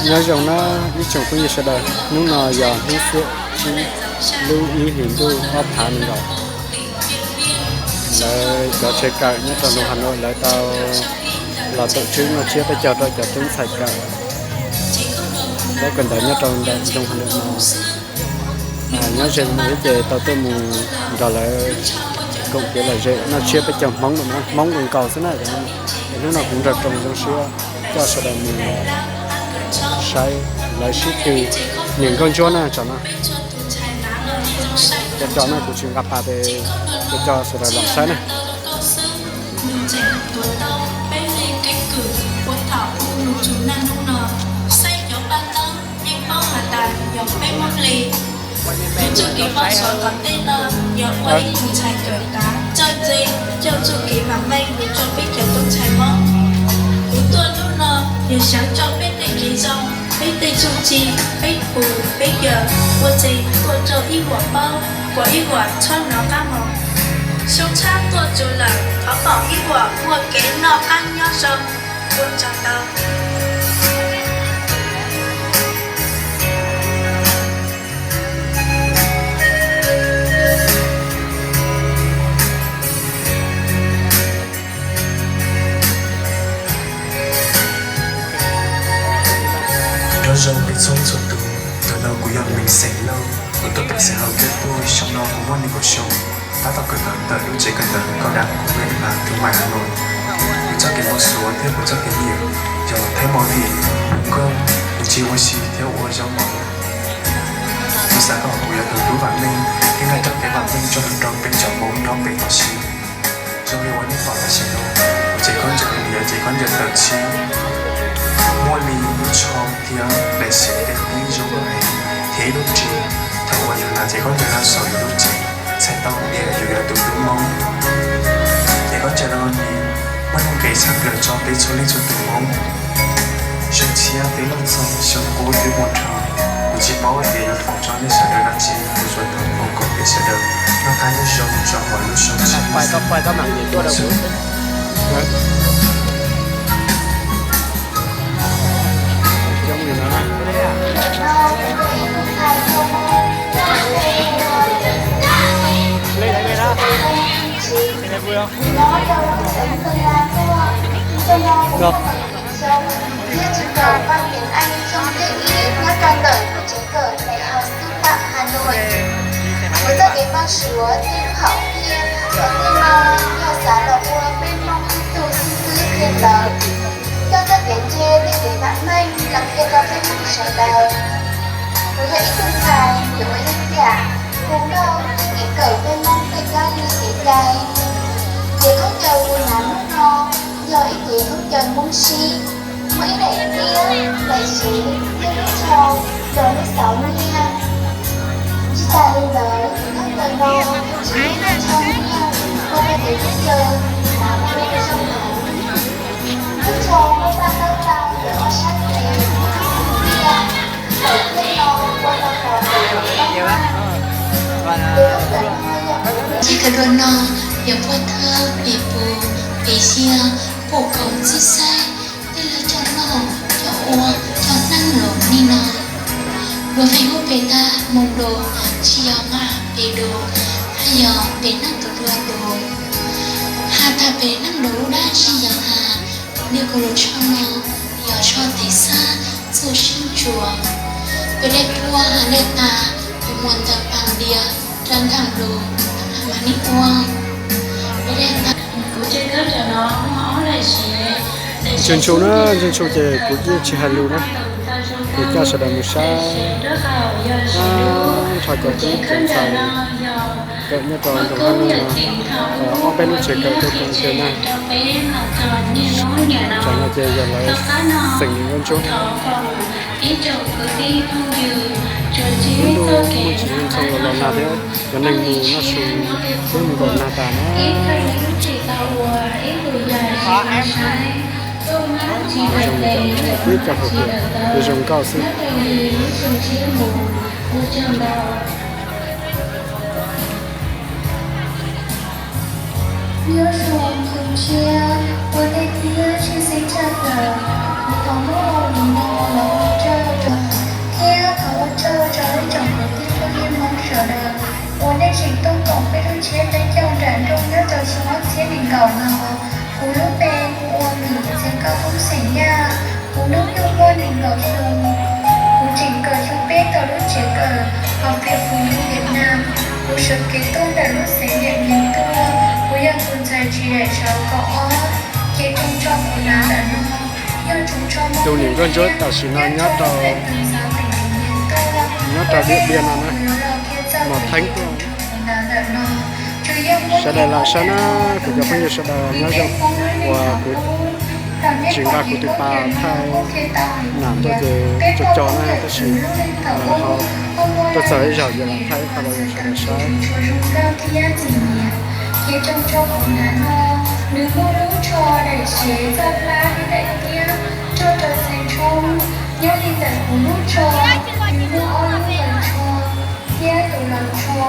Nyob zoo na ib tsoom phooj ywg sawv daws, hnub no yog hnub xiab tsib lub ib hlis ntuj ob phav nees nkaum. Lawv cov tsheb kawm nyob rau nroog Has Nuam lawv tau los tổ chức noj tsiab peb caug rau cov tub ntxhais kawm dab kawm ntawv nyob rau ntawm nroog Has Nuam no. Nyob ze mus ib ces tau tuaj mus nrog lawv koom kev lom zem noj tsiab peb caug Hmoob no, Hmoob zoo nkaus xwb na. Hnub no kuv nrog roos zoo siab coj sawv daws mus saib lawv sib tw niam nkauj ntsuab na tsom no. Cov cov no kuv tsis nqa pas tes coj sawv daws los saib na. Nws tseem tuav tau peb li keeb kwm puag thaum u nus txug naj hnub no, saib cov paj ntawv yeej paub has tas yog peb Moob li. Tus txuj kev pab suav tom ntej no yog ua ib tug ntxhais kawm tav txawj ntse, coj txuj kev vam meej mus rau peb cov tub ntxhais Moob. Kuv tuaj hnub no yog xyaav coj peb tej kev zoo, peb tej txuj ci, peb pus peb yawm ua tsev tuaj rau ib vuam paub, kom ib vuam txhob hnov qab moos. Xyoo tshab tuaj tsuv lawm, thov foom ib vuam muaj kev noj qab nyob zoo. Ua tsaug ntau. Nyob zoo peb txhua txhua tus, ntawm no kuv yog Meej Xeem Lauj, kuv tuaj pem xeem Lauj kiag tuaj. Xyoo no kuv muaj nees nkaum xyoo, tab tom kawm ntawv ntawm lub tsev kawm ntawv Cao đẳng Công nghệ và Thương mại Hà Nội. Kuv txoj kev mus suav thiab kuv txoj kev nyiam yog thaij movie, mus koj, mus tsis ua si thiab ua zaub mov. Kuv xav kom kuv yuav tus tub vam meej thiab nqa txoj kev vam meej tso rau peb cov Hmoob nyob pem toj siab. Zoo li uas nej pom tam sim no, kuv cev khaub ncaws no yog cev khaub ncaws tawm tsib, muaj li lub tsho thiab daim xev tej tib zoo nkauj heev, thiab ib lub ris. Thaum uas yus hnav cev khaub ncaws no saum yus lub tsev, txhais tau tias yus yog tus tub Hmoob. Cev khaub ncaws no nws muaj nuj nqis tshaj plaws rau peb txhua leej txhua tus Hmoob. Xyoo tshiab twb los txog xyoo qub twb mus dhau, kuv tsis paub tias yuav foom tso nej sawv daws dab tsi, kuv tsuas thov foom kom peb sawv daws noj qab nyob zoo rau hauv lub xyoo tshiab. Thiab trình độ văn tiếng Anh trong tiết ib nyob rau ntawm kuv tsev kawm Đại học Sư phạm Hà Nội. Kuv txoj kev npaj suav tej lub hom phiaj tom ntej no yog xav los ua peb Hmoob ib tug xib hwb thiab ntawd, coj txoj kev ntse thiab kev vam meej los qhia rau peb Hmoob sawv daws. Kuv yog ib tug ntxhais uas ua ib yam hu nkauj thiab kev kawm peb Hmoob tej kab li kev cai. Ces khaub ncaws kuv hnav hnub no yog ib cev khaub ncaws Hmoob sib, muaj ib daim tiab, daim xwb thiab lub tsho, los lub xauv nyiaj. Tsis tas li ntawd, ces khaub ncaws no tsis muaj tsho nyiaj, ua rau cev khaub ncaws hnav zoo heev. Lub tsho muaj paj ntaub ntau yog ob sab cev, thiab daim tiab no ua rau qhov cev khaub ncaws no yog Ces kawm dua no yog puag thawj pem pus, pem xya, pum koom txib xaib tej lawv coj noj coj ua coj neeg los nim no. Luag feem hub pem tag moos dos, tsis yog mas pem dos, haj yog pem neeg tus dua dos. Has tas pem neeg dos lub dab tsi yog has, niaj kuv lus tsho no yog tsho tes xab txuj sib ntsuas. Pem dej puag has dej tas, pem muas ntawm pas diav rau nkaum lus mas nim ua. Pem dej tas. Ntshai ntshai na, ntshai ntshai ces kuv yeej tsis hais lus na. Kuv coj sawv daws mus saib nrho cov tub cov ntxhais kawm nyob rau nroog Hab Nuj no, ob peb lub tsev kawm tuaj koom tes na. Tam no ces yog lawv xeem Nkauj Ntsuab. Ib tsoom kwv tij phooj ywg, tsuas tsis muaj txiv muaj ntxhoo los los nag thiab, cov neeg mus noj su thiab mus nkaum nag tas na. Zoo li cov, ib co hauv pes zoo nkauj xwb. Nyob zoo tus tshiab, ua tej thiab tshwj xeeb tshaj plaws, kuv tau muab ua mus no los ua rau Hnub nyoog muaj nees nkaum xyoo, kuv tseem kawm xyoo peb tau lub tsev kawm Học viện Phụ nữ Việt Nam. Kuv sawv kev tuaj ntawm lub xeev Điện Biên tuaj, kuv yog tus ntxhais tsis daim tsawv kaum ob, ces tsoos tsho kuv hnav ntawm no yog tsoos tsho Hmoob. Tus niam nkauj ntsuab tam sim no nyob rau, nyob rau Điện Biên no na, mas pheej tuaj. Sawv daws lam saib na, kuv cov phooj ywg sawv daws nyob zoo, uas kuv tsis nqa kuv tus pas thaij nam tuaj ces tsuas co na, tab sis ho tuaj txog ib zaug ces lam thaij ib qho rau sawv daws saib. Ces tsoos tsho kuv hnav no, nws muaj lub tsho daim sev txoj hlab thiab daim tiab rau rau xeev tshoob. Nyob li ntawm kuv lub tsho, nws muaj ob lub ntawm tsho thiab tus laus tsho,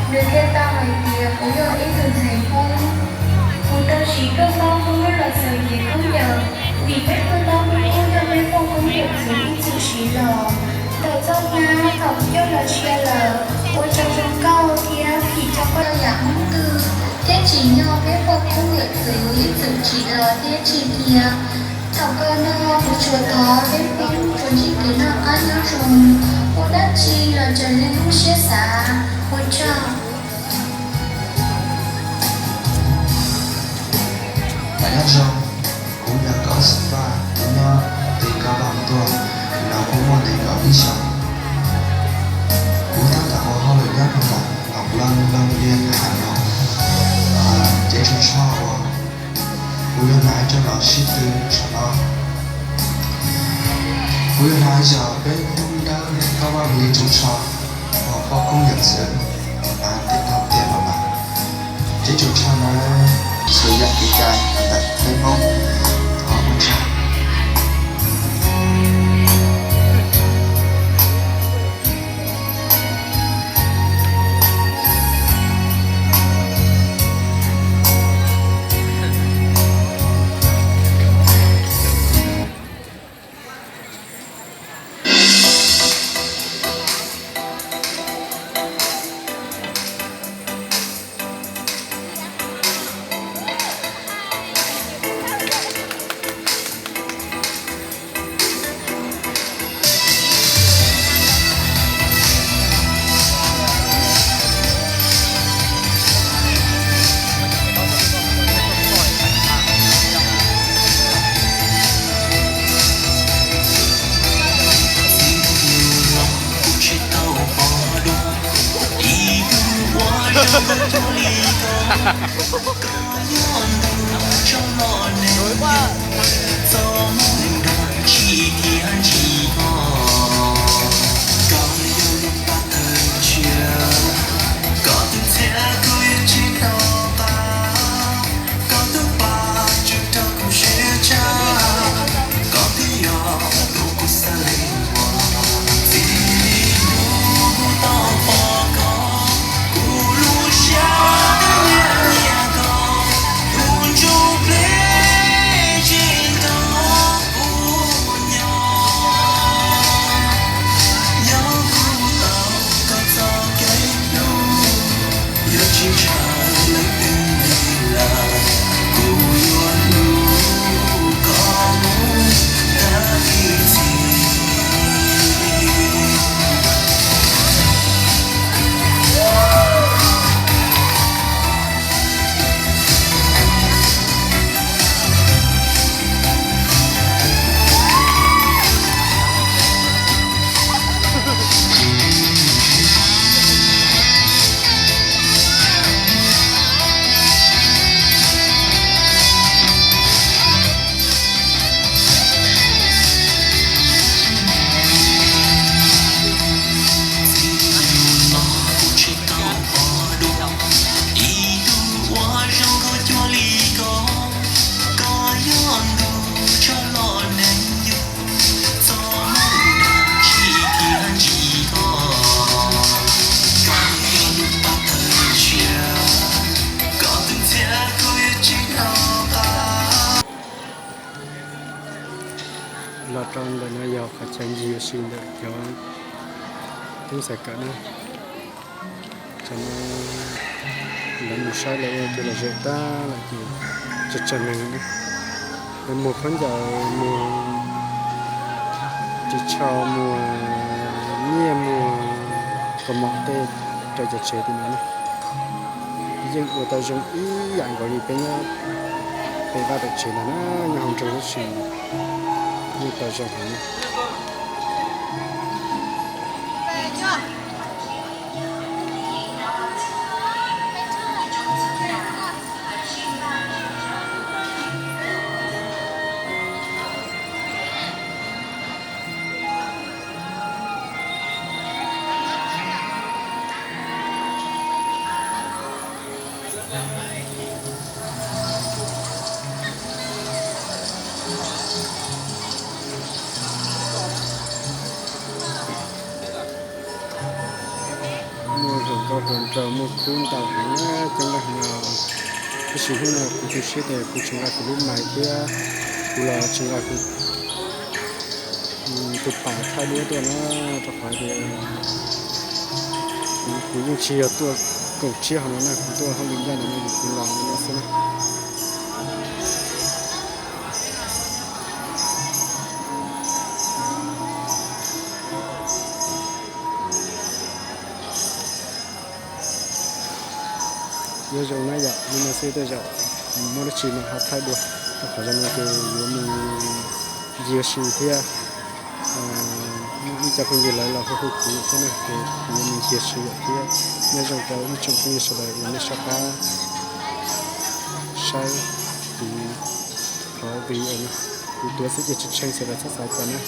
nws thiaj tau hais tias kuv yog ib tug ntxhais Hmoob. Kuv tau siv tuaj paub Hmoob lub los xaus ces kub yawm, vim peb tuaj paub Hmoob kub yog peb poj koob yawm txwv ib txwm siv los. Ntawm txoj hlab thaum coj los sia lawm, ua tsaug zoo nkauj thiab thim rau koj yam Hmoob twg thiab tsim nyog peb poj koob yawm txwv ib txwm tsim los thiab tsim cia. Thaum kawg no kuv tsuas thov peb Hmoob tsuas ntsib kev noj qab nyob zoo, ua dab tsi los raws li lub siab xav. Ua tsaug. Nyob zoo, kuv yog Koob Xeem Vaj, kuv nyob tim Cao Bằng tuaj, no kuv muaj nees nkaum ib xyoos. Kuv tab tom ua hauj lwm nyob rau ntawm Ngọc Lâm, Long Biên, Hà Nội. Ces tsoos tsho uas kuv yuav hnav coj los sib tw saum no, kuv yuav hnav yog peb Hmoob Dawb Koob Vaj Viv li tsoos tsho uas poj koob yawm txwv hnav tim no tiam no mas. Ces tsoos tsho no txhua yam kev cai ntawm peb Hmoob. Thov ua tsaug. Los rau ntawm no yog qhov chaw ncig ua si ntawm cov tub ntxhais kawm na. Tam no lawv mus saib lawv ua ces lawv zem tag lawm ces tsawg tsawg neeg lawm. Lawv muag khaub ncaws muag Ris tsho muag, nyiaj muag, kaus mom tej rau cov tsev tim no na. Yeej ua tau zoo ib yam nkaus li peb nyob pem vaj pem tsev ntag na, nyob hauv nroog tab sis yeej tau zoo heev na. Muaj hluas nkauj hluas nraug, muaj khub ntau heev na, coob leej heev os. Tab sis hnub no kuv tu siab tias kuv tsis nqa kuv lub mais thiab kuv los tsis nqa kuv tus pas thaij duab tuaj na, rau qhov tias kuv, kuv yeej tsis yog tuaj koom tshiab hauv no na, kuv tuaj hauj lwm ncaj ntawm no es kuv los no xwb na. Nyob zoo na yom, hnub no xwb tej zaum muaj dab tsi mas ho thaij dua, rau qhov zaum no ces yuav mus ncig ua si thiab. Muaj ib co phooj ywg lawv los hu hu kuv thiab na, ces kuv yuav mus ncig ua si lawm thiab. Nyob zoo rau ib tsoom phooj ywg sawv daws uas nej soj qab saib kuv qhov video no. Kuv tuav xwb ces tsis tshee, sawv daws txhob xav cas na.